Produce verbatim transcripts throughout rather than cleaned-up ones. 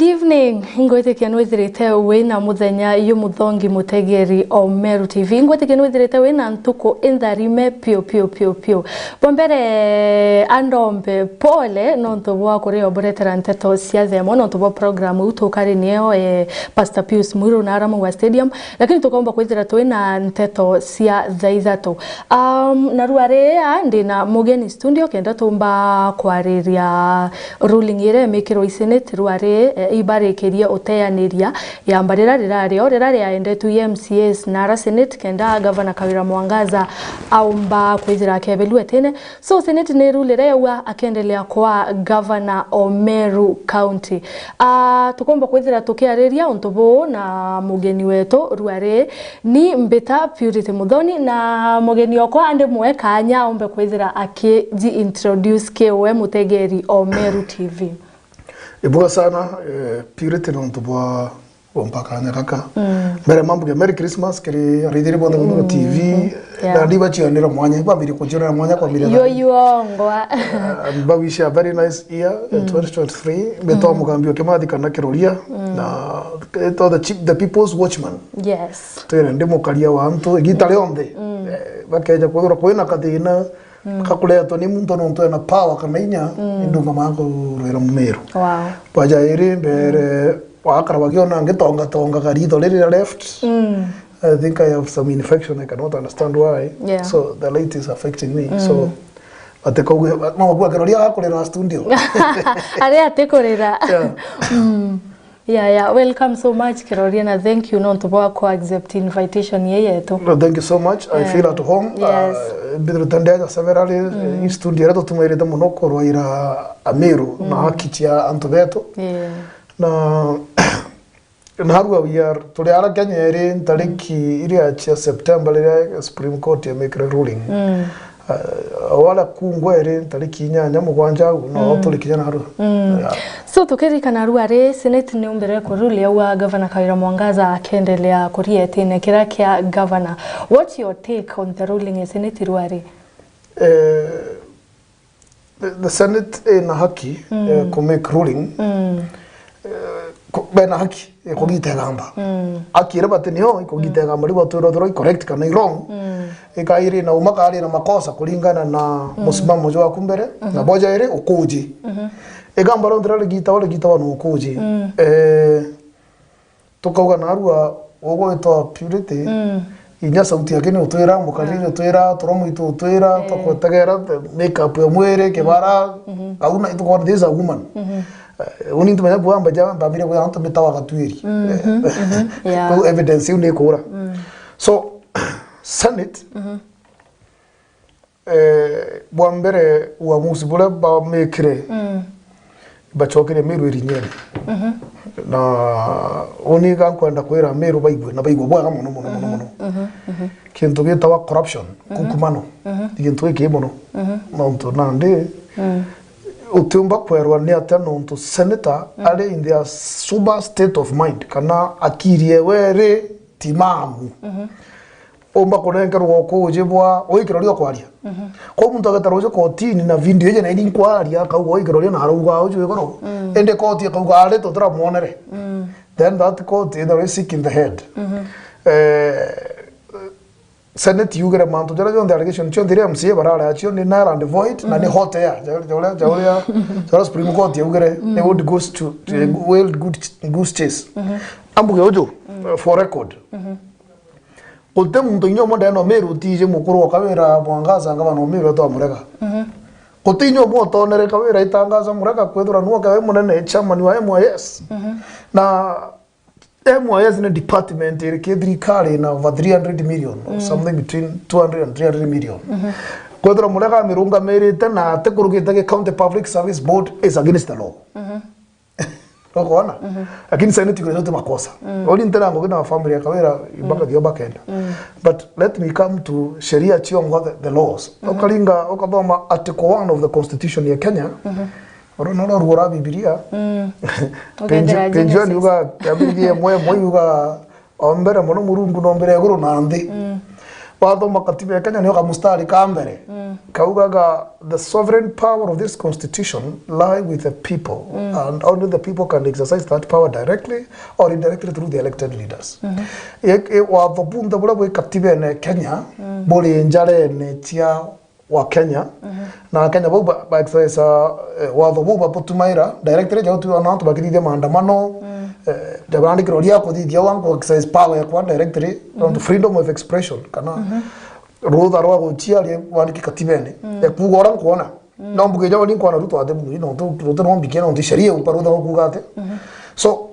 Evening, ngwitikia nwithirite wina muthenya yu muthongi mutegeri o Meru T V. Ngwitikia nwithirite wina ntuku intharime piu, piu, piu, piu. Bwa mbere, andombe pole nontu bwa kuria uburetera nteto cia themo, nontu bwa program iu tukari niyo, eh, Pastor Pius Mwiru na Aramu wa Stadium, lakini tukomba kwithira twina nteto cia thaa ithatu. Um, na rua ria ndi na mugeni studio kenda tumba kwariria ruling iria imikirwe i Senate rua ri, eh, ibarikirie uteaniria yamba rira rirario, rira riaendetwe i M C As na ara Senate kenda Gavana Kawira Mwangaza aumba kwithira akebelua etene. So, Senate ni rule rira yaua akendelea kwa Gavana o Meru County. Ah, tukomba kwithira tukiariria untu buu na mugeni wetu rua ri, ni mbita Purity Muthoni, na mugeni okwa andi mwe kanya umbe kwithira akiji introduce kiwe mutegeri o Meru T V. Ibuga sana, eh, Purity nontu bwa umpa kanya gaka. Mm. Mbere mambuge Merry Christmas kiri arithiri bonthe bonthe ba T V. Yeah. Na ndiba chionera mwanya, bambiri kuchionera mwanya kwa mira. Yo yuongwa. Uh, but we share a very nice year, uh, twenty twenty-three. Mbetwa Mugambi wa Kimathi kana Kiroria. Na mbetwa the chief, the people's watchman. Yes. Twire ndi mukaria wa antu igita rionthe. Eh, bakeja kwithirwa kwina kathina, kakuretwa ni muntu nontu ena power kana inya, indunga makurwira Mumeru. Wow. Baja iri mbere, wakara bakiona ngitonga tonga karitho riri ria left. Mm. I think I have some infection, I cannot understand why. Yeah. So the light is affecting me. So, ati kau, no gwa Kiroria akurira studio. Ari ati kurira. Yeah. Mm. Yeah, yeah. Welcome so much, Kiroria, na thank you nontu bwa ku accept invitation ye yetu. No, thank you so much. I feel at home. Yes. Uh, mbithirite ndeja severally, eh, studio iria tutumairite muno kurwaira Ameru na haki cia antu betu. Yeah. Na narua we are, turi ara Kenya iri ntariki iria cia September riria Supreme Court yamikire ruling. Mm. Uh, wala kungwa iri ntariki inyanya mugwanja au, no turi kinya narua. Mm. Yeah. So, tukiririkana rua ri, Senate ni umbire kurule aua Gavana Kawira Mwangaza akendelea kuria itine kiria kia gavana. What's your take on the ruling ya Senate rua ri? Eh, The, the Senate ina haki, eh, ku make ruling. Eh, ku-, bena haki, eh, kugita igamba. Haki iria bati niyo ikugita igamba, riu batwira uthirwa i correct kana i wrong. Ikairi na uma kari na makosa kuringana na musimamo jwaku mbere, na boja iri ukuji. Igamba rionthe riria rigitawa, rigitawa na ukuji. Eh, tukauga narua ugwitwa Purity, inya sauti yake ni utwira, mukariri utwira, toro mwitu utwira, twakutegera, makeup ya mwiri, kibara, au na tukona this is a woman. Eh, uni ntumenya kuamba ja, mbambire kuya antu mitawa gatwiri. Yeah. Kuu evidence iu ni kura. So, Senate, Eh, bwa mbere, uamuzi buria bamikire, bacokerie Meru irinyene. Na uni gankwenda kwira Meru baigwe, na baigwe bwega mono, mono, mono, mono. Kintu gitawa corruption, kukumano, ni gintu gikii mono. Nontu nandi, utiumba kwerwa ni atia nontu senator ari in their sober state of mind, kana akiri ewe iri timamu. Umba kunenkerwa ukuuji bwa wikirori o kwaria. Kwou muntu ageta ruuji kotini na video iji na ini nkwaria, akauga wikirori na arauga uju iguru. Indi koti ikauga ari tutiramwonere. Then that court either is sick in the head. Eh, Senate yugire mantu jaria jonthe, allegation cionthe iria M C A barari acio ni null and void na ni hot air. Ja-, ja uria, ja uria, ja uria Supreme Court yaugire, ni old goose to, old good ch-, goose chase. Ambuge uju, for record. Guti muntu inya umwe ndena Meru utiji mukuru wa Kawira Mwangaza ngavana wa Meru etwa Murega. Guti inya umwe utonere Kawira itangaza Murega kwithirwa nuwe kawe munene chairman wa M Y S. Na M Y S ni department iri ki thirikari na over three hundred million, or something between two hundred and three hundred million. Kwithirwa Murega amirungamirite na atikurugite gi County Public Service Board is against the law. Ukona? Lakini Senate iko yote makosa. Ori ntera ngugi na family ya Kawira ibaka dio bakenda. But let me come to sheria ciongwa, the, the laws. Ukaringa, ukathoma article one of the constitution ya Kenya. Oro noro ruo ra Bibilia. Page, page one yuga, ya Bibilia mwe, mwe yuga, o mbere mono Murungu no mbere iguru na nthi. Wathoma katiba ya Kenya, nio kamustari ka mbere. Mm. Kaugaga, "The sovereign power of this constitution lie with the people, mm, and only the people can exercise that power directly or indirectly through the elected leaders." Mm-hmm. E, e, watho bunthe buria bwi katibene ya Kenya, mm, buri njarene cia wa Kenya, mm-hmm, na Kenya bau ba, ba exercise, eh, watho bau babutumaira directly, jau tu ona antu bakithithia maandamano, mm, eh, ja barandikirwa ria kuthithia wangu exercise power yakwa directly, mm-hmm, nontu freedom of expression, kana, mm-hmm, rutha rwa guciaria rwandiki katibene, mm, ya kuuga uria nkwona. Mm. No mbuge jau ni nkwona Ruto ati bui, nontu Ruto no mbikie, nontu sheria iumba rutha rwa kuuga ati. Mm-hmm. So,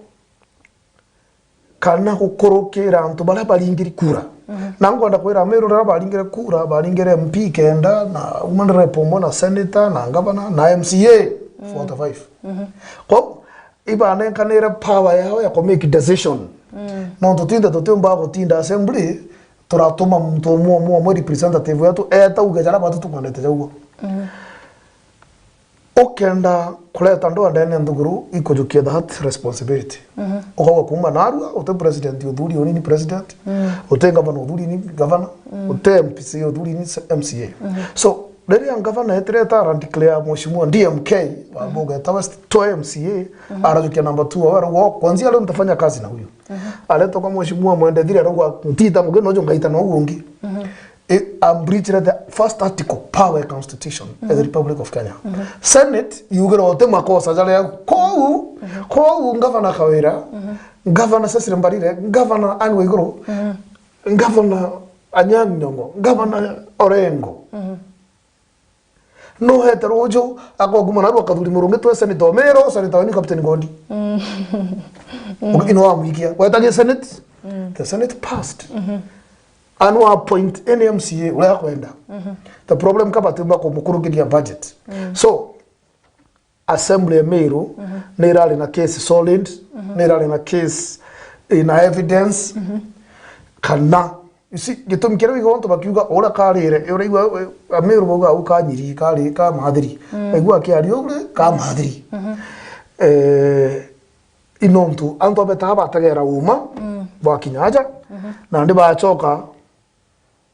kana gukurukira antu baria baringiri kura. Mhm. Na nkwenda kwira Meru riria baringire kura, baringire M P kenda, na woman rep umwe, na senator, na governor, na M C A, mm, forty-five. Mhm. Kwou, ibanenkanire power yao ya ku make decision. Mm. Nontu twinthe tutiumba gutinda assembly, turatuma muntu umwe umwe umwe representative wetu eeta uge jaria batu tukwendete jauo. Mhm. Ukenda kureta ndwaa ndene nthuguru, ikujukia that responsibility. Mhm. Ukauga kuuma narua, uti president uthuri uni ni president, mm, uti governor uthuri ni governor, mm, uti M C A uthuri ni se-, M C A. Mhm. So, riria governor etireta ara declare mheshimiwa D M K wa, mhm, Boga West to M C A, mhm, arajukia number two, arauga, "Kuanzia leo nitafanya kazi na huyu." Mhm. Areta kwa mheshimiwa Mwende Thiria, arauga, "Ntita ngugi nojo ngaita na uu ungi." Mhm. I, I'm breaching the first article, power constitution of the, mhm, Republic of Kenya. Mhm. Senate, yugire uti makosa jaria kou, mhm, kou Governor Kawira, mhm, Governor Cecily Mbarire, Governor Anne Waiguru, mhm, Governor Anyang' Nyong'o, Governor Orengo. Mhm. No hete ruju, akoguma narua Kathuri Murungi twe Senator Omero, Senator weni Captain Gondi. Mm. Ino wamwikia. Wetagia Senate? Mm. The Senate passed. Mhm. Anu appoint any M C A uria akwenda. Mhm. The problem ka batiumba kumukurukiria budget. Mm. So, Assembly ya Meru, mhm, ni irari na case solid, mhm, ni irari na case ina evidence, mhm, kana, you see, gitumi kiria wiga antu bakiuga uria karire, uraigua, eh, Ameru bauga au kanyiri, kari, kamathiri. Mm. Baigua akiaria uguo, kamathiri. Mhm. Eh, i nontu antu abetaa bategera uma, mm, bwakinya aja, mhm, nandi bacoka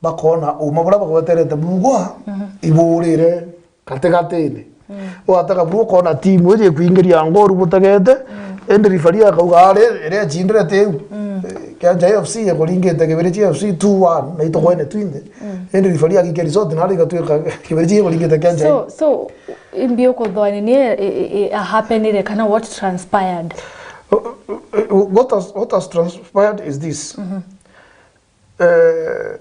bakona uma buria bagweterete bugwa, mhm, iburire gatigatine. Mm. Watega buru ukona timu iji ikwingiria ngoru butegete, mm, indi rifari akauga, "Ari, iria icindire ti iu." Mm. Eh, Kianja F C ikuringite Kibirichi F C two one, na itukwene twinthe. Mm. Indi rifari agikia result, na ari igatuika Kibirichi ikuringite Kianja. So, so, imbi ukuthwani ni, i, i, i, a happenire kana what transpired? Uh, uh, uh, what has, what has transpired is this. Mhm. Eh,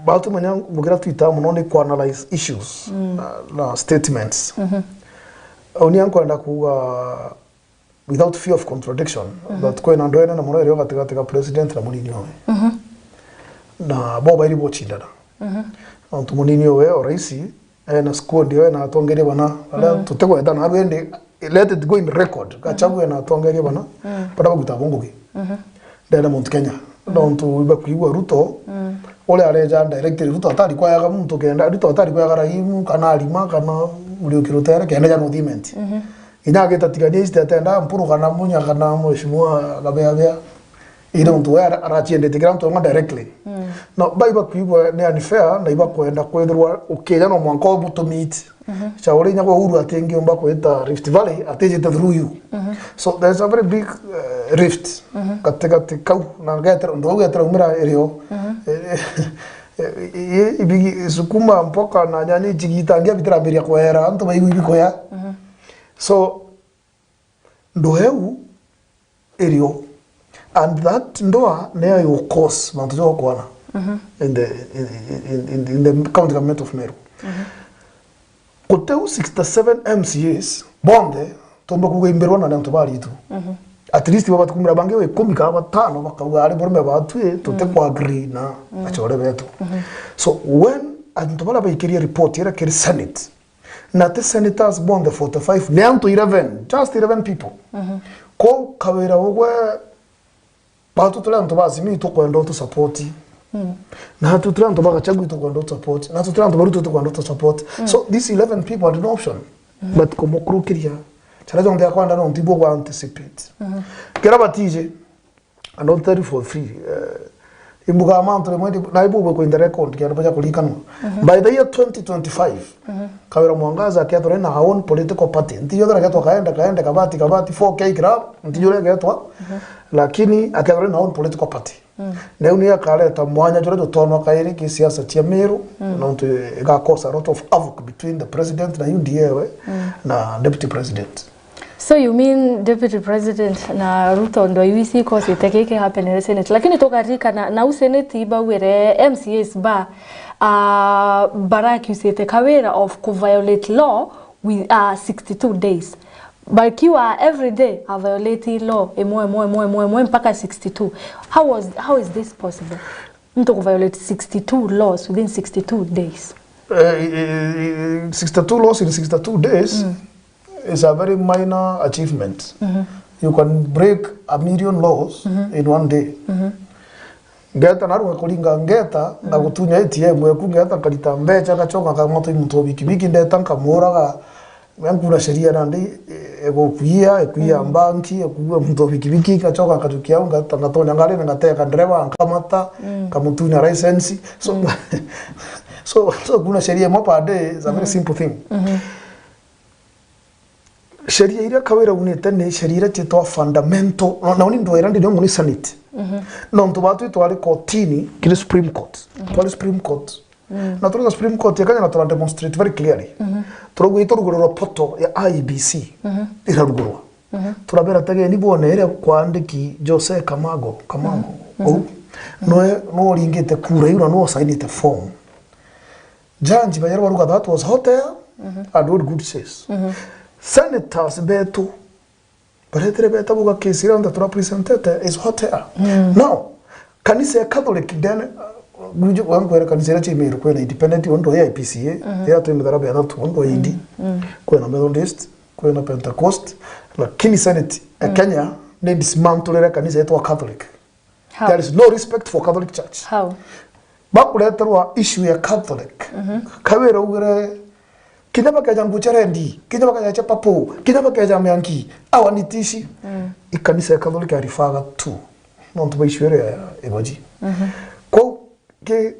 batu menya mukira twita muno ni ku analyze issues, mm, na, na statements. Mhm. Uni ankwenda kuuga without fear of contradiction, mhm, that kwina ndwene na muno irio gatigati ga president na munini owe. Mhm. Na bo bairi bochindana. Mhm. Nontu munini owe o raisi, ena squad yo, ena atongeria bana, baria, mm, tutigweta narua indi, let it go in record. Gachagua, mm, ena atongeria bana, mm, baria baguta bo ngugi. Mhm. Ndene Mount Kenya. Mm. Nontu ibakwigua Ruto, mm, uria areja directly, Ruto atari kwayaga muntu kenda, Ruto atari kwayaga Rahimu, kana Arima, kana Muriuki Rutere, kenda ja North Imenti. Mhm. Inya agita Tigania East atenda Mpuru kana Munya kana Mheshimiwa Gabeabea. Iri untu we ara-, araciendete kira antu amwe directly. Mm. No, bai bakwigua ni unfair na ibakwenda kwithirwa ukija no mwanka ubutumite. Mhm. Cha uri inya gwa Uhuru atingiumba kwita Rift Valley, atijite through you. Mhm. So there's a very big, uh, rift, mhm, gatigati kau na getera, undu uu getera umira irio. Mhm. Eh, eh, eh, ibigi-, sukuma, mboka na nyanya ichigitangia bitirambiria kwera, antu baigua ibikoya. Mhm. So, ndweu irio. And that ndwaa niyo yu cause mantu ja ukwana, mhm, in the, in, in, in, in the county government of Meru. Mhm. Guteu sixty-seven M C As bonthe tumba kuga imbirwa na ni antu baritu. Mhm. At least babati kumira bangi ikumi kana batano bakauga ari burume batwi, tuti, mm, ku agree na, mm, achore betu. Mhm. So when antu baria baikirie report iria kiri Senate, na ti senators bonthe forty-five, ni antu eleven, just eleven people. Mhm. Kou Kawira ugwe, batu turi antu ba Azimio itukwenda utu support. Mm. Natu turi antu ba Gachagua itukwenda utu support. Natu turi antu ba Ruto itukwenda utu support. Mm. So these eleven people had no option, mm, but kumukurukiria. Charia jonthe akwenda no ntibo gwa anticipate. Mhm. Kira batije, I don't tell you for free. Eh, Imbuga mantu rimwe ndi-, na ibu bwe kwinda record kia baja kurikanwa. By the year twenty twenty-five, Kawira Mwangaza akethirwa na her own political party. Nti yothe agetwa kaende, kaende, kabati, kabati, four K club, nti yothe agetwa. Lakini akethirwa na her own political party. Na iu niyo akareta mwanya juria jutonwa kairi ki siasa cia Meru, nontu iga cause a lot of havoc between the president na U D A we na deputy president. So you mean Deputy President na Ruto ndo iwisi cause ite kiki happen in the Senate? Lakini tukaririkana na u Senate baugire M C As ba, uh, barakiusite Kawira of ku violate law with, uh, sixty-two days. Bakiwa every day a violate law imwe, imwe, imwe, imwe, imwe mpaka sixty-two. How was, how is this possible? Mtu ku violate sixty-two laws within sixty-two days. Eh, eh, eh, sixty-two laws in sixty-two days is a very minor achievement. You can break a million laws in one day. Ngeta narua kuringa ngeta, ngagutunya A T M eku, ngeta nkarita mbeca, ngacoka nkamata muntu wa bikibiki, ndeta nkamuraga. Nkuna sheria nandi, eh, ekuia, ekuia mbanki, ekuua muntu wa bikibiki, ngacoka nkajukia au, ngata-, ngatonya ngari na ngateka ndereva, nkamata, nkamutunya license. So, so, so kuna sheria imwe per day is a very simple thing. Sheria iria Kawira aunite ni sheria iria ciitwa fundamental. Na, na uni ndwira ndi ndio muni sanity. Nontu batu twari kotini, kiri Supreme Court. Twari Supreme Court. Na turi na Supreme Court ya Kenya na tura demonstrate very clearly. Turauga iturugururwa portal ya I E B C. Irarugurwa. Turabera tegeni bwone iria kwandiki Jose Kamago, Kamago. Ou. Noe, no uringite kura iu na no usainite form. Judge bayarwa baruga that was hot air and what good says. Senators betu baretire beta buga case iria nthe tura presentete is hot air. Now, kanisa ya Catholic then, uh, guju wankwera kanisa iria cia Meru kwina independent, ondo ya I P C A, ya twi mithara bethatu, ondo ya idi, kwina Methodist, kwina Pentecost, lakini Senate ya Kenya ni dismantle kanisa yetu wa Catholic. How? There is no respect for Catholic Church. How? Bakureterwa issue ya Catholic. Kawira ugire, kinya bakeja nguo cia rendi, kinya bakeja cia papo, kinya bakeja mianki, awa ni tici. Ikanisa ya Catholic arifaga tu. Nontu ba issue iria ya igoji. Kou ki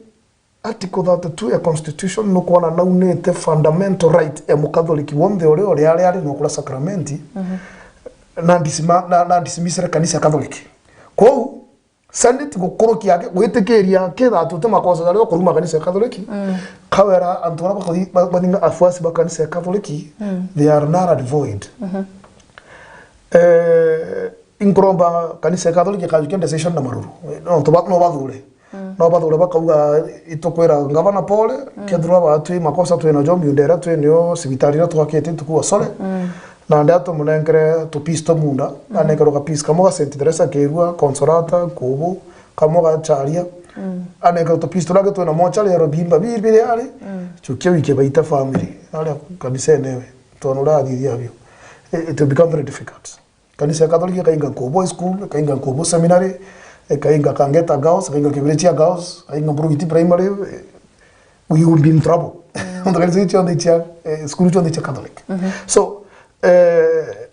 Article thirty-two ya Constitution nukwona naunite fundamental right ya Mukatholiki wonthe uria, uria ari, ari nokura sakramenti, na ndisima-, na, na ndisimisire kanisa ya Katholiki. Kou, Senate gukurukia aki-, gwitikiria aki that uti makosa jaria ukuruma kanisa ya Katholiki, Kawira antu baria bakuthi-, ba-, bathinga afuasi ba kanisa ya Katholiki, they are null and void. Eh, inkuromba kanisa ya Katholiki ikajukia decision na maruru. Nontu ba-, no bathure. No bathure bakauga, "Itukwira ngavana pole, kethirwa batwi makosa twinajo miunda iria twinio cibitari iria twakite itukuwa sore." Na ndia tumunenkere tupiece twa munda, anenkerwa kapiece kamwe ga Saint Teresa Kirua, Consolata, Kubu, kamwe ga Charia. Anenkerwa tupiece turia angi twina mochari ya Rubimba, biri biri ari, chukia wiki baita family, aria kanisene ewe, twana uria athithia abio. It, it will become very difficult. Kanisa ya Catholic ikainga Nkubu High School, ikainga Nkubu Seminary, ikainga Kangeta Girls, ikainga Kibirichia Girls, ikainga Mburugiti Primary, eh, we will be in trouble. Nontu kanisa icio cionthe icia, eh, school cionthe icia Catholic. So, eh,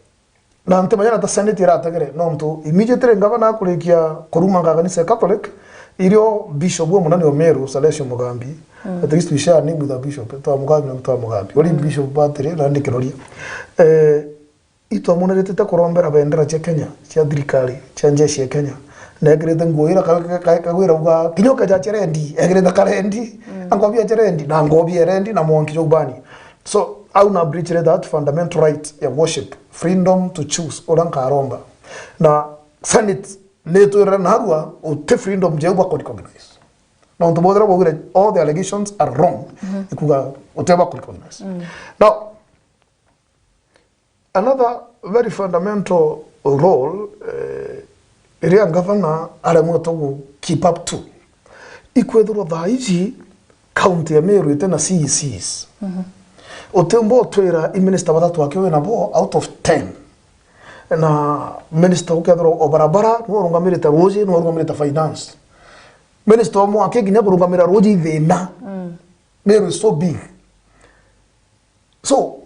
na ntimanya na ta Senate irategere, nontu immediately ngavana akurikia kurumanga kanisa ya Catholic, irio Bishop wa munene wa Meru, Salesio Mugambi, at least we share a name with a bishop, twa Mugambi na twa Mugambi. Uri Bishop batiri, na ndi kiroria. Eh, Itwamuneretete kurombera bendera cia Kenya, cia thirikari, cia njeshi ya Kenya. Na ekirite nguo ira ka-, ka-, ka-, kagwira uga, kinya ukeja cia rendi, ekirite karendi, na ngobia cia rendi, na ngobia ya rendi, na mwanki jwa ubani. So, au na breach that fundamental right ya worship, freedom to choose uria nkaromba. Na Senate nitwirire narua uti freedom jeu bwa recognize. Na untu bothera bwaugire all the allegations are wrong, ikuga uti bwa recognize. Now, another very fundamental role, eh, iria ngavana aremwetwe gu keep up to, ikwethirwa thaa iji county ya Meru ite na C E Cs. Utimba utwira i minister bathatu aki wi nabo out of ten. Na minister ukethirwa o barabara, niwe urungamirite ruuji, niwe urungamirite finance. Minister wa mwaki kinya kurungamira ruuji i thina. Meru is so big. So,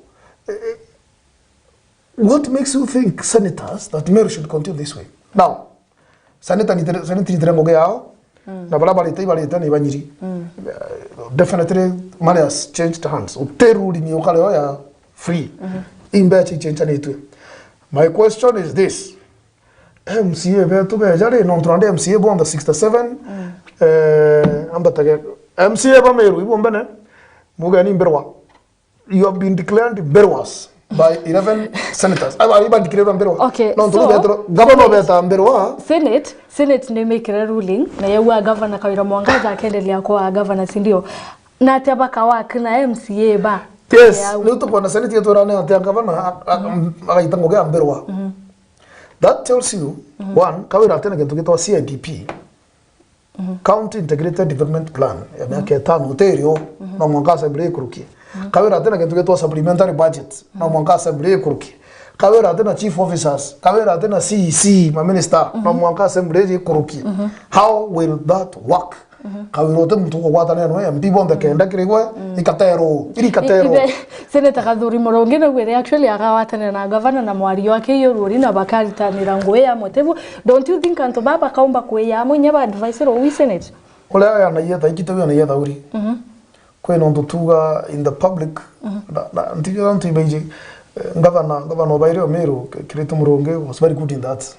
eh, eh, what makes you think, senators, that Meru should continue this way? Now, senator ni tere-, senator ni tere ngugi yao, Na baria barite ibarite ni banyiri. Eh, definitely money has changed hands. Uti ruling ni ukare oya free. Imbecha ichenjanitwe. My question is this. M C A betu beja ri, nontu nandi M C A bonthe sixty-seven, eh, ambatage, M C A ba Meru ibu mbene, muge ni mbirwa. You have been declared mbirwas by eleven senators. Aba iba declared mbirwa. Okay, nontu so, betro, governor beta mbirwa. Senate, Senate ni mekire ruling, na yau governor Kawira Mwangaza akendelea kwa governor, si ndio? Na atia baka work na M C A ba? Yes, yau. Riu tukwona Senate yetu irane atia governor a-, a-, agaita ngugi ya mbirwa. That tells you, one, Kawira atena kintu gitwa C I D P, County Integrated Development Plan, ya miaka itano, uti rio, no mwanka assembly ikuruki. Kawira atena kintu gitwa supplementary budget, no mwanka assembly ikuruki. Kawira atena chief officers, Kawira atena C E C, ma minister, no mwanka assembly ikuruki. How will that work? Kawira uti muntu ugwatanira nwe M P bonthe kenda kirigwe, ikatero, iri ikatero. Ibe, Senator Kathuri Murungi nigwire actually agawatanira na gavana na mwario wake iyo ruori na bakaritanira ngugi ya mutebu. Don't you think antu baba kaumba kuiya amwe inya ba advice ro wi Senate? Uria yanagia thaiki tau yanagia thauri. Kwi nontu tuga in the public, na, na, ntiga ntu ibaiji, eh, gavana, gavana obaire Omeru, K-, Kiraitu Murungi was very good in that.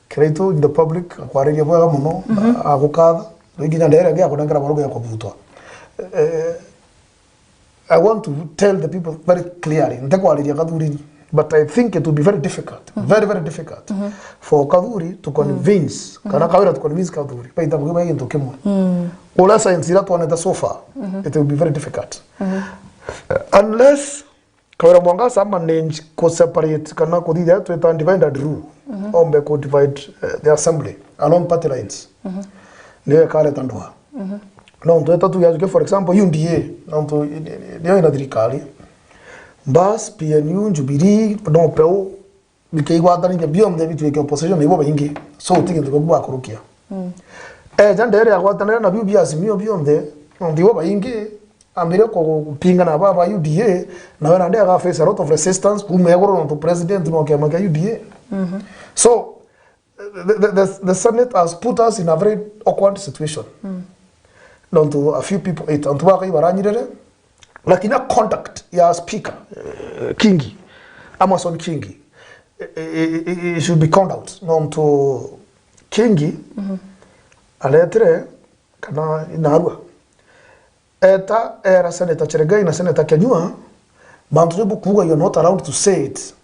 Kiraitu in the public, akwariria bwega muno, agukatha, ringi nya ndere ngi akunengera baruga ya kubutwa. Eh, I want to tell the people very clearly, ntikwariria Kathuri, but I think it will be very difficult, very, very difficult for Kathuri to convince, kana Kawira to convince Kathuri, baita ngugi ba gintu kimwe. Uria science ira twonete so far, it will be very difficult. Unless Kawira Mwangaza amanage ku separate kana kuthithia twita divide and rule. Ombe ku divide, eh, the assembly along party lines. Niyo ikareta ndwaa. Nontu eta tuge ajuke, for example, U D A, nontu i-, i-, niyo ina thirikari. Bas, P N U, Jubilee, no peu, bikeigwatanithia bionthe bitwike opposition, ibo baingi. So, ti gintu kiu bakurukia. Eja ndere agwatanire na biu bia Azimio bionthe, nontu ibo baingi, ambire ku-, kupingana na baba U D A, nawe nandi aga face a lot of resistance kuma iguru nontu president no kiama kia U D A. So, the, the, the, the Senate has put us in a very awkward situation. Nontu a few people, it, antu bakai baranyirire, lakini conduct ya speaker, eh, Kingi, Amason Kingi, eh, eh, eh, eh, should be called out. Nontu Kingi aretire kana inarua. Eta era Senator Cheregai na Senator Kenyua, bantu jau bukuuga you are not allowed to say it.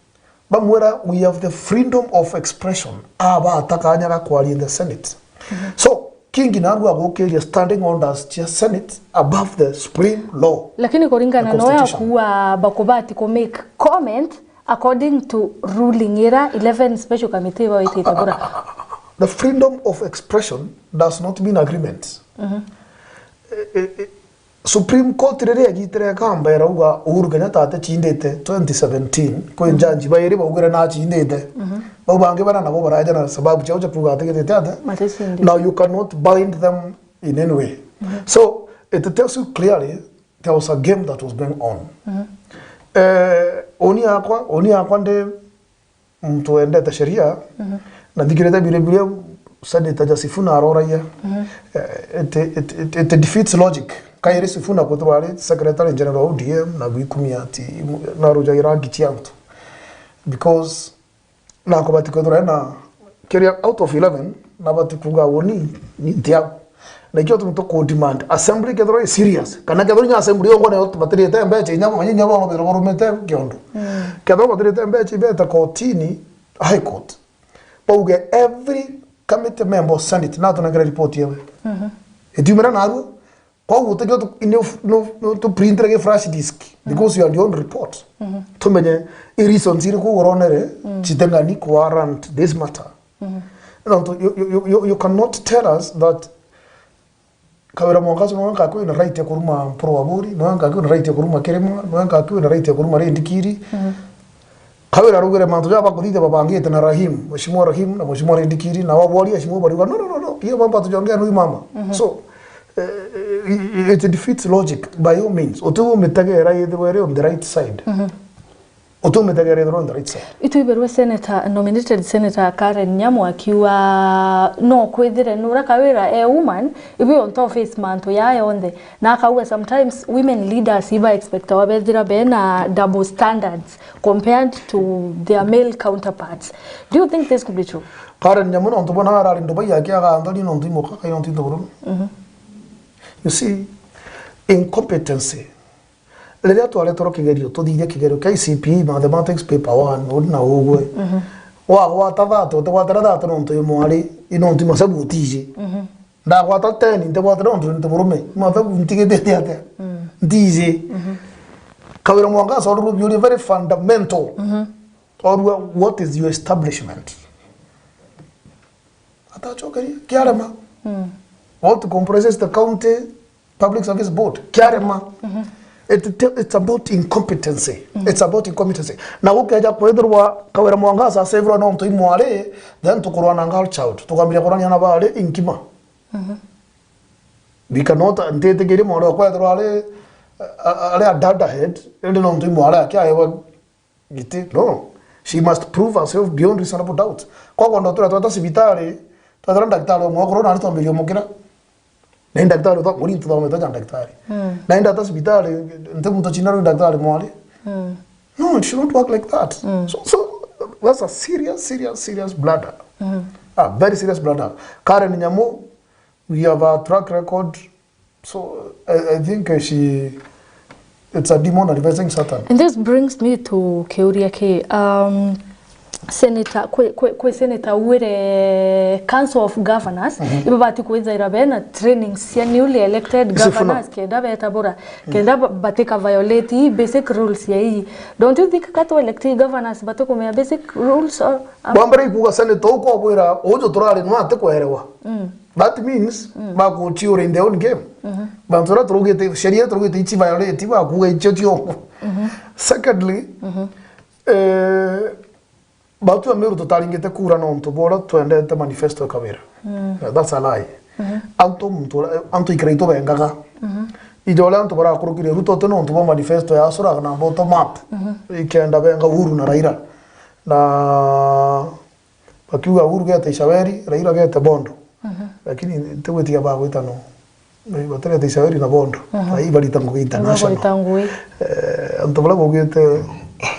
Bamwira, "We have the freedom of expression." Abaata kanya ga kwaria in the Senate. So, Kingi narua agukiria standing orders cia Senate above the supreme law. Lakini kuringana na nowe akuua bakubati ku make comment according to ruling ira eleven special committee bawitite bura. The freedom of expression does not mean agreement. Eh, eh, eh, Supreme Court riria yagitire ikamba irauga Uhuru Kenyatta aticindite twenty seventeen, kwi jaji bairi baugire nacindite. Bau bangi bara nabo baraja na sababu ciao cia kuuga atigitite ate. Maticindite. Now you cannot bind them in any way. So it tells you clearly there was a game that was going on. Eh, uni akwa, uni akwa ndi muntu wendete sheria, na nthikirite biria, biria Senator ja Sifuna aroragia, eh, it, it, it, it defeats logic. Kairi Sifuna kwithirwa ari Secretary General wa O D M na gwikumia ati narujagira ngichi antu. Because nakubati kwithirwa ena kiria out of eleven, nabati kuuga uni, ni ntiagu. Na ikio tuntu ku demand assembly kethirwa i serious. Kana kethirwa inya assembly yongo nayo tubatirite mbecha inya manya inya bongo bithirwa barumite kiondo. Kethirwa batirite mbecha ibete kotini, High Court. Bauge every committee member of Senate natunengere report yewe. Itiumira narua. Kwou utikio tu, ni, ni, ni tu printire ki flash disk because you had your own report. Tumenye i reasons iriku uronere chiteng'ani ku warrant this matter. Nontu you, you, you, you, you cannot tell us that Kawira Mwangaza nwe nkakwina right ya kuruma Mpuru wa Buri, nwe nkakwina right ya kuruma Kirima, nwe nkakwina right ya kuruma Rindikiri. Kawira araugire mantu jaba bakuthithia babangite na Rahim, Mheshimiwa Rahim na Mheshimiwa Rindikiri, na wabori Mheshimiwa bariuga, "No, no, no, no, hiyo mambo hatujongea na huyu mama." So, eh, eh, it defeats logic by all means. Utiu umitegera yethirwe iri on the right side. Utumitegerere on the right side. Itwibirwe Senator, nominated Senator Karen Nyamu akiuga no kwithire nura Kawira e woman, ibu yonto face mantu ya yonthe. Na akauga sometimes women leaders iba expectawa bethira bena double standards compared to their male counterparts. Do you think this could be true? Karen Nyamu nontu bona arari ndubai yake aganthoni nontu imoka kai nontu into burume. Mhm. You see, incompetency. Riria twareterwo kigerio, tuthithia kigerio kia I C P E, mathematics paper one, uri na ugwe. Mhm. Wagwata thirty, utigwatira thirty nontu wi mwari, i nontu masabu utiji. Mhm. Ndagwata ten, ntigwatira nontu nti burume, masabu ntigitite atia? Mm. Ntiji. Mhm. Kawira Mwangaza orurwa biuria very fundamental. Mhm. Orua, what is your establishment? Atachokeria, kiarema. Mm. What comprises the county Public Service Board, kiarema. Mhm. It, it, it's about incompetency. Mhm. It's about incompetency. Na gukeja kwithirwa Kawira Mwangaza asevurwa nontu i mwari, then tukurwa na girl child. Tukambiria kurania na bari inkima. Mhm. We cannot, ntitikirie mwari okwa ethirwa ari, a-, a-, ari a dada head, indi nontu i mwari akiaewa giti, no. She must prove herself beyond reasonable doubt. Koguo ndo turia tweta cibitari, twethira ndagitari umwe okorwo nari twambiria umukira. Na i ndagitari utha-, muri ntuthomete ja ndagitari. Mm. Na i ndata cibitari, nti muntu china ri ndagitari mwari. Mm. No, it should not work like that. Mm. So, so that's a serious, serious, serious blunder. Mm. A very serious blunder. Karen Nyamu, we have a track record. So, I, I think, uh, she, it's a demon advising Satan. And this brings me to kiuria ki, um, Senator, kwi, kwi, kwi Senator wire Council of Governors, mhm, ibabati kwithaira bena trainings cia newly elected governors, kenda betabura, kenda ba-, batika violate ii basic rules ya ii. Don't you think katu elected governors batikumenya basic rules or, um, bwambere ikuga Senator ukobwira uju turari no atikwerewa? Mm. That means, mm, bakuchiura in their own game. Mhm. Bantu baria turugite, sheria iria turugite ichi violate, bakuga ichio ciongo. Mhm. Secondly, mhm, eh, batu ya Meru tutaringite kura nontu bora twendete manifesto ya Kawira. Mm. Eh, that's a lie. Mhm. Antu muntu ura-, antu ikira itubengaga. Mhm. Ijo uria antu barakurukire Ruto ti nontu bwa manifesto ya Asura na bottom up. Mhm. Ikenda benga Uhuru na Raila. Na bakiuga Uhuru gete Ishaweri, Raila gete Bondo. Mhm. Lakini ntigwitikia bagwita no. Batirete Ishaweri na Bondo. Mhm. Ai barita ngugi international. Barita ngugi. Eh, antu baria baugite,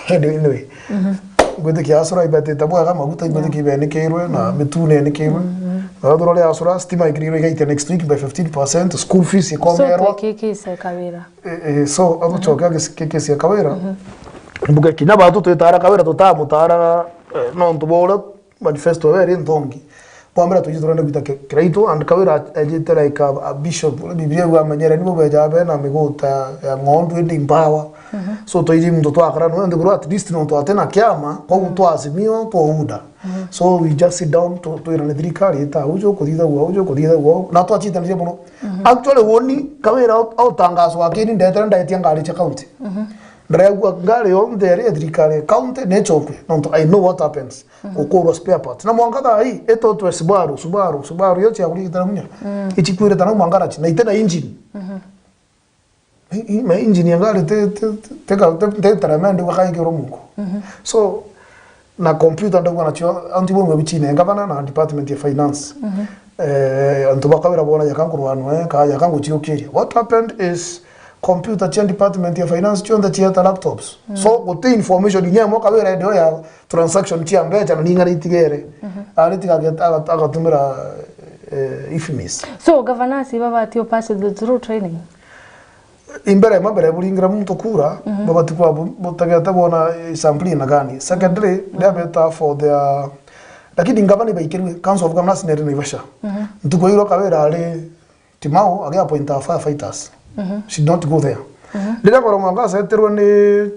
anyway, anyway. Mhm. Ngwitikia Asura ibatite bwega, maguta ibatike ibenikirwe, na, mhm, mitune enikirwe. Mhm. Na thura ria Asura, stima ikirirwe igaitia next week by fifteen percent, school fees ikomerwa. So, kiki ise Kawira. Eh, eh, so, agucoka, mhm, kiki ise Kawira. Mhm. Mbuge kinya batu twitara Kawira tutamutara, eh, nontu bwa uria manifesto eri nthongi. Bwa mbere twiji turenda gwita ki-, Kiraitu, and Kawira ejite like a, a bishop, uria Biblia iuga amenyereri nibo bejaga bena miguta ya ng'ondu indi imbawa. Mhm. So twiji muntu twakara nwe nthiguru at least nontu atina kiama, koguo, mhm, twa Azimio, twa UDA. Mhm. So we just sit down, tu-, twirane thirikari ita uju, kuthithagua uju, kuthithagua uju. Na twachitanirie mono. Mhm. Actually, woni Kawira au-, autangaswa akini ndetere ndaetia ngari cia county. Mhm. Ndaregua ngari yonthe iri ya thirikari ya county nechokwe, nontu I know what happens. Mhm. Gukurwa spare parts. Na mwanka thaa ii, itotwe Subaru, Subaru, Subaru, iyo cia kurigitana munya. Mm. Ichikwirite na mwanka nachi, na ite na engine. Mhm. I, i, ma engine ya ngari te, te, te, te ka, te, te tremende wakaikirwo mungu. Mhm. So, na computer ndauga nacio, antu bamwe bichine, gavana na department ya finance. Mhm. Eh, antu ba Kawira bona yaka nkurwanwe, ka yaka nguchiukiria. What happened is, computer cia department ya finance cionthe cieta laptops. Mm. So, guti information inya imwe Kawira endio ya transaction cia mbecha na ning'ana itigere. Mhm. Ari tiga agat-, agat-, agatumira, eh, IFMIS. So, governors iba batio pass through training? Imbere, mambere buringira muntu kura, mhm, babati kwa bu-, butegete bona, eh, sample ina gani. Secondly, mhm, they are better for their, lakini ngavana ibaikirwe, Council of Governors neri Naivasha. Mhm. Ntuku iro Kawira ari Timau agi appoint our firefighters. Mhm. She did not go there. Mhm. Riria Kawira Mwangaza etirwe ni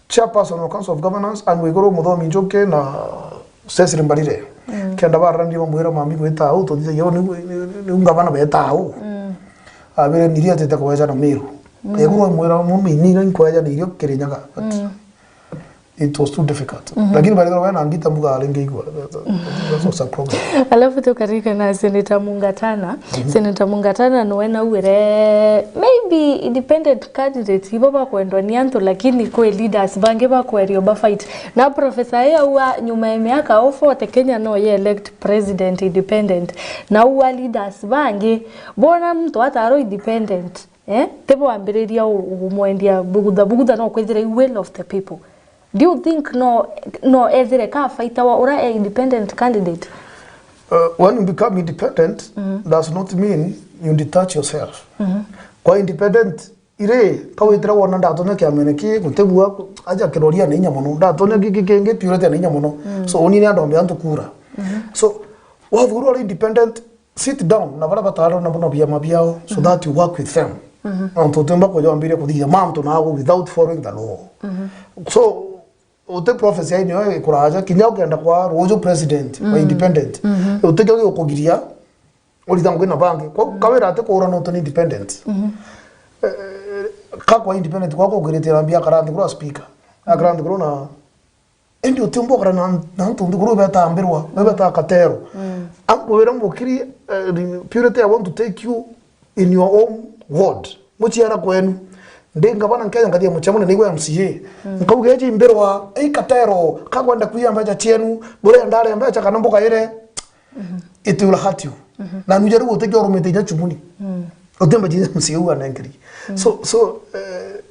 chairperson wa Council of Governors, and Waiguru Muthomi Njuki na Cecily Mbarire. Mm. Kenda bararanirie bamwira mami gwita au, tuthithagia au, niu, niu, niu ngavana beta au. Mm. Abire niri atite kweja na Meru. Mm. Waiguru amwira mami nira nkweja na irio Kirinyaga. But, mm, it was too difficult. Lakini by the way, na ngita mbuga alingeigua. That, that, that was a problem. Alafu tukaririkana Senator Mungatana. Senator Mungatana nowe naugire maybe independent candidates ibo bakwendwa ni antu, lakini kwi leaders bangi bakwerio ba fight. Na professor ye auga nyuma ya miaka o forty Kenya no ye elect president independent. Na auga leaders bangi bona muntu ataro independent, eh? Tibo wambiriria u-, umwendia bugutha. Bugutha no kwithira i will of the people. Do you think no, no ethire ka fighter wa ura e independent candidate? Uh, when you become independent, does not mean you detach yourself. Kwa independent, iri, kawitire wona ndatonya kiamene ki, gutibua, aja kiroria na inya mono. Ndatonya ki, ki, kingi, purity na inya mono. So, uni ni andombe antu kura. So, wathurwa ari independent, sit down na baria bataarona buna biama biao so that you work with them. Nontu utiumba kuja wambiria kuthithia mantu nawe without following the law. So, uti prophecy ai niyo ikuraja, kinya ukenda kwa ruju president wa independent, utikio gikugiria urita ngugi na bangi. Kwa Kawira ati kuura nontu ni independent. Eh, ka kwa independent kwa kugirite na mbia karandi kuru speaker. Akarandi kuru na Indi utiumba ukara na, na antu nthiguru betaa mbirwa, betaa katero. Ankwira mukiri, eh, purity, I want to take you in your own ward. Muciara kwenu. Ndi ngavana nkeja nkathia mucemone naigua M C A. Nkauga eji mbirwa, ei katero, kakwenda kuia mbeca cienu, buria ndare mbeca kana mbuga ire. It will hurt you. Na nuja riu utikio urumite inya chumuni. Utimba Jesus msiu anenkeri. So, so, eh,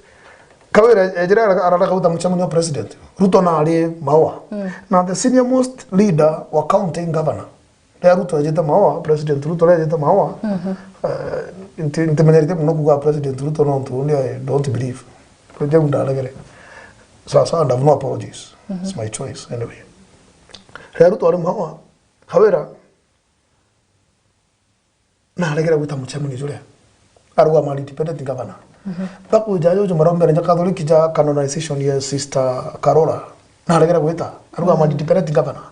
Kawira ejire ara-, ararega guta mucemanio wa president. Ruto nari Maua. Na the senior most leader wa county governor. Ria Ruto ejite Maua, President Ruto ria ejite Maua, eh, nti-, ntimenyerete muno kuga President Ruto nontu ni I don't believe. Kuja ndaregere. Sasa, and have no apologies. It's my choice anyway. Ria Ruto ari Maua, Kawira naregere gwita mucemani juria arugama independent governor. Bakuja juju marombere ja Catholic ja canonization ya Sister Carola. Naregere gwita arugama independent governor.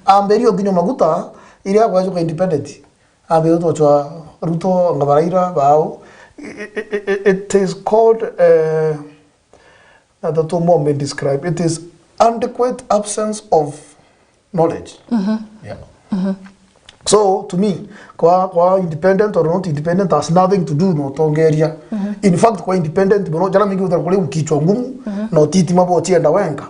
Amberio nginya maguta iria gwajuka independent. Amberio tuchwa Ruto ngavana ira bao. I-, i-, i-, i-, it is called, eh, na tatu mo me describe. It is adequate absence of knowledge. Yeah. So, to me, kwa, kwa independent or not independent has nothing to do na utongeria. In fact, kwa independent, bono jara mingi utara kuri ukichwa ngumu na utitima bo chienda wenka.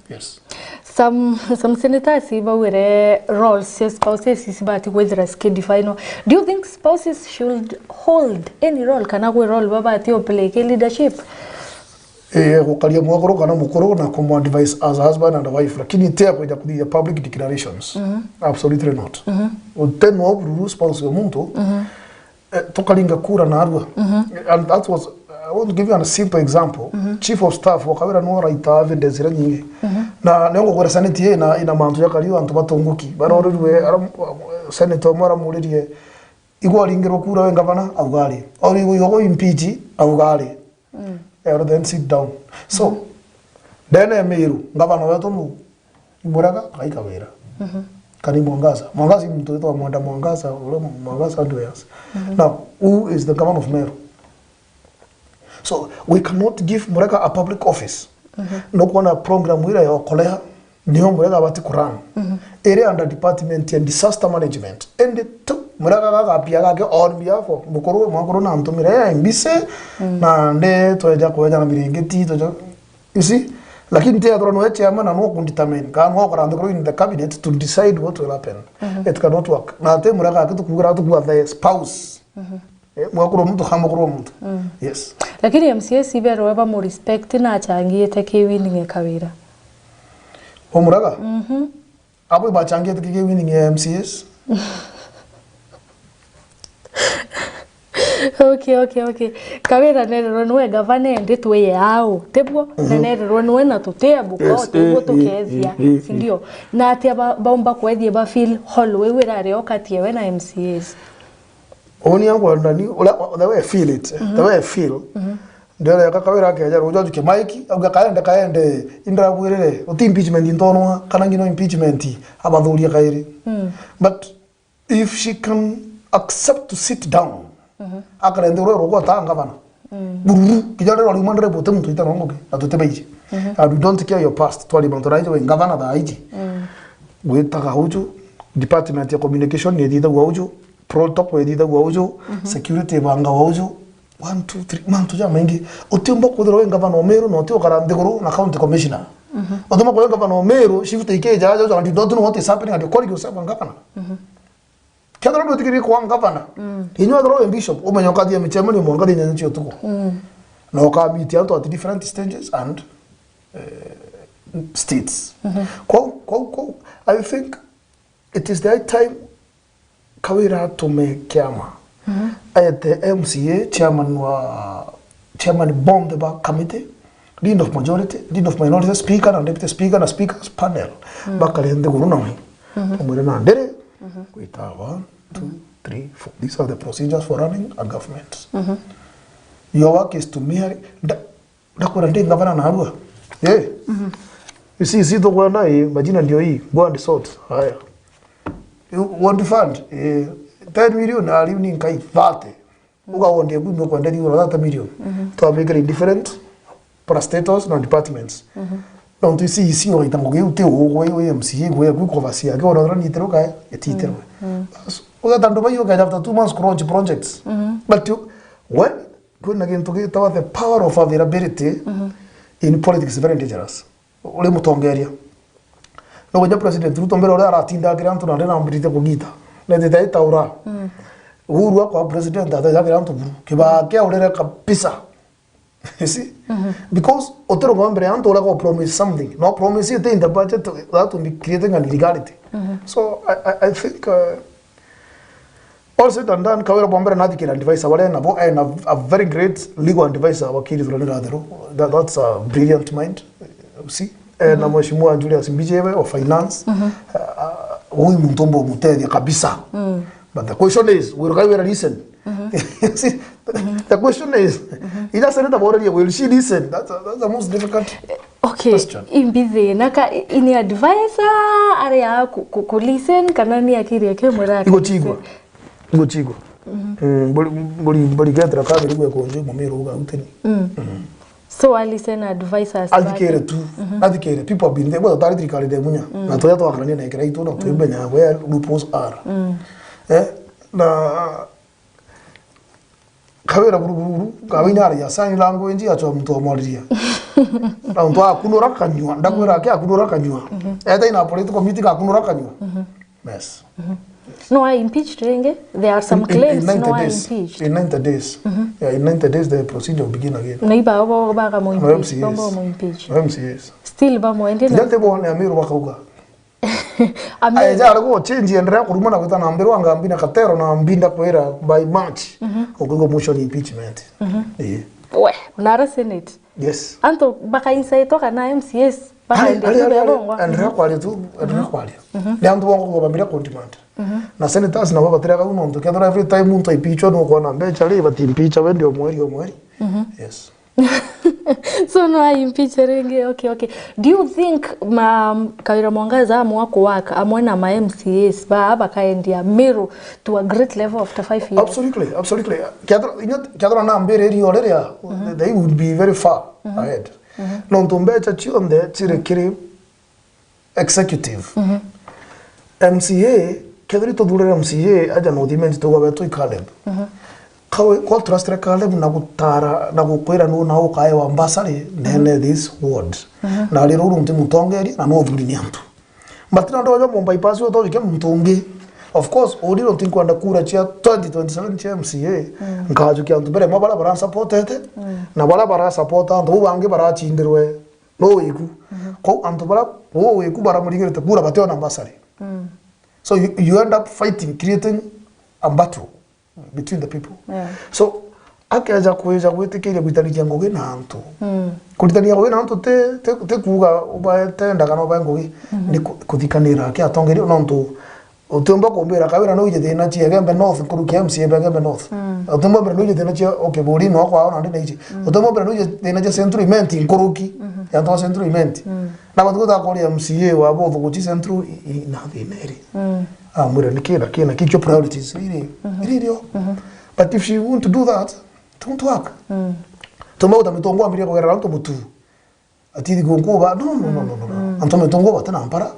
Yes. Some, some senators baugire roles cia spouses cibati kwithira cikidefinwa. Do you think spouses should hold any role kana gwi role babati o play ki leadership? Eh, gukaria mwekuru kana mukuru na kumu-advise as a husband and a wife, lakini ti ya kwenda kuthithia public declarations. Absolutely not. Utenwa bururu spouse ya muntu, eh, tukaringa kura na arua. And that was, I want to give you a simple example. Chief of staff wa Kawira no raita evidence ira nyingi. Na nengo gwira senate ye ina, ina mantu ya kariu antu batunguki. Barorirwe, ara, senator umwe aramuririe, igwa aringirwe kura we ngavana, augari. Or igwa impeach, augari. Ero then sit down. So, ndene ya Meru, ngavana wetu nu, i Murega, agai Kawira. Kana i Mwangaza. Mwangaza i muntu witwa Mwenda Mwangaza, uria Mwangaza andu else. Now, who is the governor of Meru? So, we cannot give Murega a public office. Nukwona program ira ya Okolea, niyo Murega abati kurun. Iri under department ya disaster management. Indi tu, Murega gagapia gake on behalf of mukuru, mwakuru na ntumire ya M B C, na ndi tweja kweja na miringiti, tweja, you see? Lakini ti ethirwa nwe chairman na nwe kundetermine, kana nwe ukara nthiguru in the cabinet to decide what will happen. It cannot work. Na ti Murega gake tukugira tukua the spouse. Eh, mwakuru wa muntu, kana mukuru wa muntu. Yes. Lakini M C As iberwe bamurespect na achangiite ki winning e Kawira. Omuraga? Abo ibachangiite ki winning ya M C As? Okay, okay, okay. Kawira nererwe niwe gavana, indi twiye au, tibwo? Na nererwe niwe na tuti abuko, yes, tibwo, eh, tukethia, eh, eh, sindio? Na atia ba-, baumba kwethia ba feel hollow iu irari o kati ewe na M C As? Uni angu ndani, ula, the way I feel it, the way I feel, ndere ka Kawira akeja rujo ajuke Mike, auga kaende, kaende, indira gwirire, uti impeachment intonwa, kana ngino impeachment, abathuria kairi. But if she can accept to sit down, akarende ure rugota ngavana. Bururu, kijana rero rimwe ndere bote muntu itano nguke, na tutebeije. And we don't care your past. Twari mantu raiji we ngavana thaa iji. Gwitaga uju, department ya communication ni ithithagua uju, protocol ithithagua uju, security ibangagwa uju. One, two, three, mantu jamaingi. Utiumba kwithirwa wi ngavana o Meru na uti ukara nthiguru na county commissioner. Utiumba kwithirwa wi ngavana o Meru, shift ikija aja uju, and you don't know what is happening and you call yourself a governor. Kethira ndwitikirie kwa ngavana, inywe ethirwa wi bishop, umenye ukathia micemanio mwanka thaa inyanya cia utuku. Na ukamiti antu at different stages and, eh, states. Kwou, kwou, kwou, I think it is the high time Kawira atume kiama. Aete M C A, chairman wa, chairman bonthe ba committee, leader of majority, leader of minority, speaker na deputy speaker na speakers panel. Bakare nthiguru nawe. Bamwire na ndiri, gwita one, two, three, four. These are the procedures for running a government. Your work is to merely, nda-, ndakwira ndi ngavana narua. Eh. You see, si tukwenda, eh, majina ndio hii, go and sort. Haya. You want to fund, eh, ten million, na riu ni nkai thirty. Uga wondi eku imwe kwenda riu thirty million. Twamikire in different parastatals na departments. Nontu isi isi waita ngugi uti ugwe we M C A gwe ku kovasi yake ora ora ni teroka etitirwe. Bas, ugeta ndo bayo ke after two months ku launch projects. But you, when kwina gintu gitawa the power of availability in politics is very dangerous. Uri mutongeria. No gonya President Ruto mbere uria aratinda akira antu na ndena ambirite kugita. Nethite aitaura. Uhuru akwa President athete akira antu buru. Kibaki aurire kabisa. You see? Because utirunga mbere ya antu uria go promise something. No promise it in the budget that will be creating an illegality. So I, I, I think, uh, all said and done, Kawira bwa mbere nathikira advisor baria nabo, ena a very great legal advisor, wakiri Thurani Ratheru. That, that's a brilliant mind, you see. Eh, na Mheshimiwa Julius Mbijiwe wa finance, uh, uh, huyu muntu umbe umutethia kabisa. But the question is, will Kawira listen? See, the question is, ila senator boreria, will she listen? That's, a, that's the most difficult Okay, question. Imbi thina ka i-, ini advisor ari a ku, ku, ku listen kana ni akiri akimwira ati Iguchigwa. Iguchigwa. Mm, mburi, mburi, mburi getera kabiri gwe kunje mumiru uga uteni. So a listen advisors. Athikire tu. Athikire. People have been there. Bwa tari thirikari de munya. Na tuya twakarania na ikira itu na tuimenya where loopholes are. Eh? Na Kawira buru buru buru, Kawira ari ya sign language, acho muntu omwariria. Na muntu akunura kanyua, ndakwira aki akunura kanyua. Eta ina political meeting akunura kanyua. Yes. No a impeach ringi? There are some claims no a impeach. In ninety days. Yeah, in ninety days the procedure will begin again. Na iba bo baka mu impeach, bombo mu impeach. No M C As. Still bamwendie na. Ndate bone Amiru bakauga. Ameru. Aeja ari guchinji enderea kuruma na gwita na mbere wa ngambi na katero na mbinda kwira by March. Ukigo motion impeachment. Eh. We, nara Senate. Yes. Antu baka insaitwa kana M C As baka Ari, ari, ari, ari, enderea kwaria tu, enderea kwaria. Ni antu bongo bambira ku demand. Na senators nabo batiraga uno ntu kethira every time muntu aipichwa no kuona mbecha ri bati impeach wendi omweri omweri. Yes. So no a impeach ringi. Okay, okay. Do you think ma Kawira Mwangaza amwa kuwaka amwe na ma M C As ba bakaendia Meru to a great level after five years? Absolutely, absolutely. Kethira, inya kethira na mbere iri o riria, they would be very far ahead. No ntu mbecha cionthe ciri kiri executive. M C A, kethira tuthurire M C A aja na uthimenti tuga wetu i Caleb. Kawe, kwa trustire Caleb na gutara, na gukwira nu na ukaewa bursary, nene this ward. Na riro uru nti mutongeria, na no uthuri ni antu. But na ndoja mu bypass yo tojike muntu ungi. Of course, uri ro ntinkwenda kura cia twenty twenty-seven cia M C A, nkajukia antu mbere mo bara bara supportete, na bara bara support antu bau bangi barachindirwe. No wiku. Kou antu bara bo wiku baramurigirite kura bationa bursary. So you, you end up fighting, creating a battle between the people. Yeah. So akeja kwija gwitikiria gwitanikia ngugi na antu. Kuritania ngugi na antu ti, ti, ti kuuga ubaete nda kana ubae ngugi, ni ku-, kuthikanira aki atongeria nontu utiumba kumbira Kawira no ije thina cia Igembe North nkuruki M C A ba Igembe North. Utiumba mbira no ije thina cia, okay, Buri no kwao na ndina iji. Utiumba mbira no ije thina cia Central Imenti nkuruki ya antu ba Central Imenti. Na batu gutakoria M C A wa botho guchi Central i, i, na thina iri. Amwira ni kina, kina, kikio priorities iri, iri rio. But if she want to do that, don't work. Tuma uta mitongo ambiria kugerera antu mutu. Atithi kunkuba, no, no, no, no, no, no. Antu metunguba tena mpara.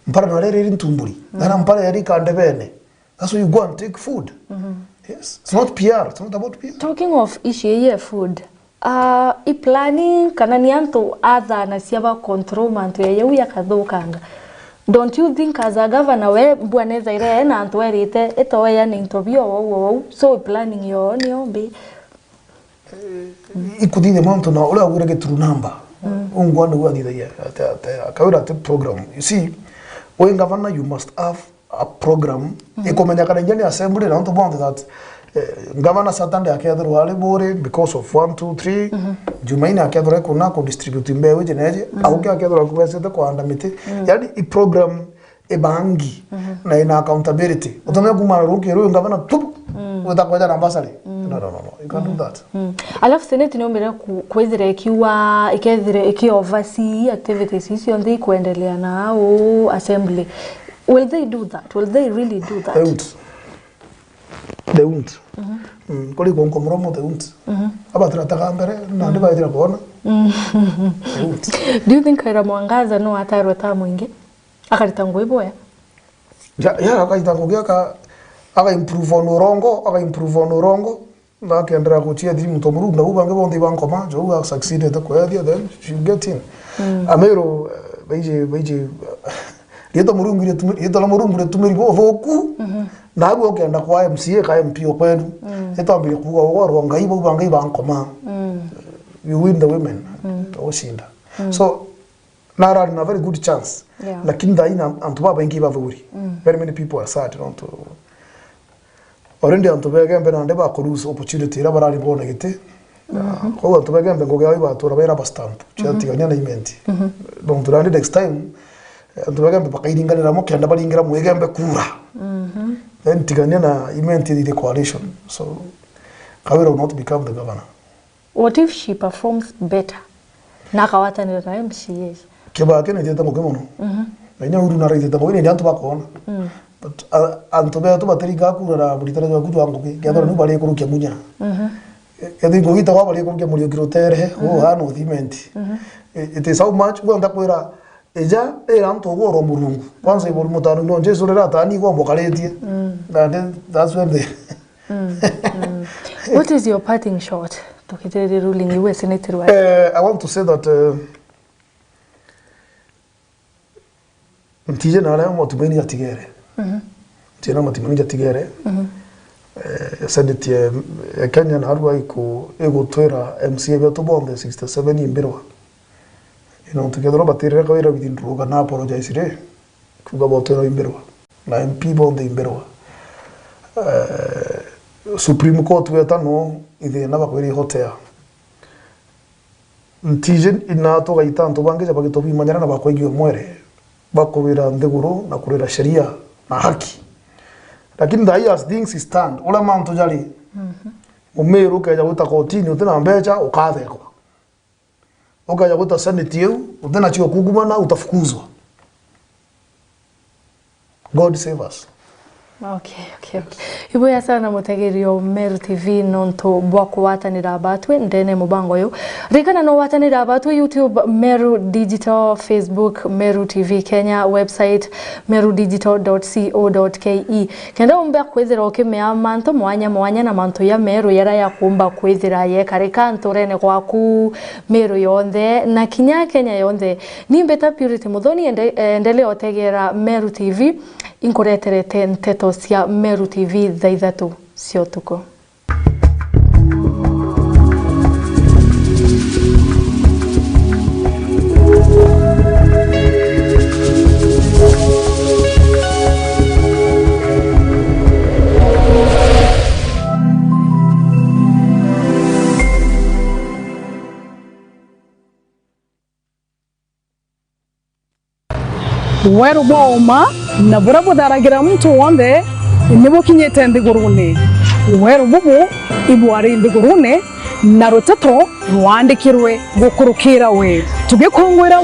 Mpara na riri ntumburi. Na mpara yari kandebene. That's why you go and take food. Yes, it's not P R, it's not about P R. Talking of issue ya food, uh, i planning kana ni antu athana cia ba control mantu ya yau yakathukanga. Don't you think as a governor we mbwana ethaire na antu erite itoeane into bio wau wau, so planning yo ni ombi? Ikuthithia mantu na uria ugwire gituru namba. Ungwa ni gwathithagia ate, ate, akawira ati program. You see, we governor, you must have a program. Ikumenyekana nginya ni assembly na antu bonthe that, eh, governor Saturday akethirwa ari buri because of one, two, three. Jumaine akethirwa kuna ku distribute mbeu iji na iji. Auke akethirwa kubesete kuanda miti. Yani i program ibangi na ina accountability. Utumia kumara ruki ruyu ngavana tup, wita kweja na bursary. No, no, no, no. You can't do that. Alafu senate ni umbire ku-, kwithira ikiwa, ikethire iki oversee activities icio nthe ikwendelea na au assembly. Will they do that? Will they really do that? They won't. They won't. Mm, kuri konko muromo, they won't. Abatira taka mbere na ndi baitira bona. They won't. Do you think Kawira Mwangaza no atarwe ta mwingi? Akarita ngugi boya? Ya, ya, akaita ngugi aka, aka improve on urongo, aka improve on urongo. Na akendera kuchia thiri muntu muru, na ubange bonthe ibankoma, jo uga succeeded kuethia, then you get in. Amero, eh, baije, baije, rieto murungu rietumi-, rieto la murungu ritumiri bo thoku. Na abu okenda kwa M C A ka M P okwenu. Etwambire kuga ugorwa ngai bau bangai bankoma. You win the women. Oshinda. So, na arari na very good chance. Yeah. Lakini thaina antu babaingi bathuri. Very many people are sad, nontu already antu begembe nande ba lose opportunity ira barari bona giti. Kwou antu begembe ngugi yao ibatura baira ba stamp. Ciatigania na Imenti. Nontu nande next time, eh, antu begembe bakairinganira mo kenda baringira mwegembe kura. Then tigania na Imenti ithithie coalition. So, Kawira will not become the governor. What if she performs better? Na akawatanira na M C As. Kibaki ni tete ngugi mono. Na inya uru na raitete ngugi ni antu bakona. But, uh, antu betu batiringa kura na muritani jwa kura ngugi. Kethira nu bari kurukia munya. Kethi ngugi ta kwa bari kurukia murio kirutere, o hano thimenti. It, it is how much, we ndakwira, ija, ira antu ugoro Murungu. Kwanza iburu mutano no Jesu rira atani igwa mbokaritie. And then that's when the What is your parting shot? Tukitiririe ruling iwe senate rwa. Eh, I want to say that, eh, ntije na aria matumaini jatigere. Ntije na matumaini jatigere. Eh, senate ya, ya Kenya na arua iku-, igutwira M C A betu bonthe sixty-seven imbirwa. Ino tukethirwa batirire Kawira withdraw kana apologize ri, kuga botwira imbirwa. Na M P bonthe imbirwa. Eh, Supreme Court wetano ithina bakwiri ihotea. Ntiji ina tugaita antu bangi ja bagitubimanyira na bakwaigua mwere, bakubira nthiguru na kurira sheria na haki. Lakini thaa hii as things stand, uria mantu jari, Mumiru ukeja gwita kotini utina mbecha, ukathekwa. Ukaja gwita senate iu, utina cio kugumana, utafukuzwa. God save us. Okay, okay, okay. Ibuya sana mutegerio Meru T V nontu bwa kuwatanira batwi ndene mubango uyu. Ririkana no watanira batwi YouTube, Meru Digital, Facebook, Meru T V Kenya, website, meru digital dot co dot ke. Kenda umbe kwithira ukimea mantu mwanya mwanya na mantu ya Meru yara yakumba kwithira yekarika nturene gwaku, Meru yonthe, na kinya Kenya yonthe. Ni mbita Purity Muthoni, ende-, endelea utegera Meru T V, inkureterete nteto cia Meru T V thaa ithatu cia utuku. Weru bwa uma na buria butharagira muntu wonthe ni bukinyite nthigurune. Weru bubu ibwari nthigurune, na ruteto rwandikirwe gukurukira we. Tugikungwira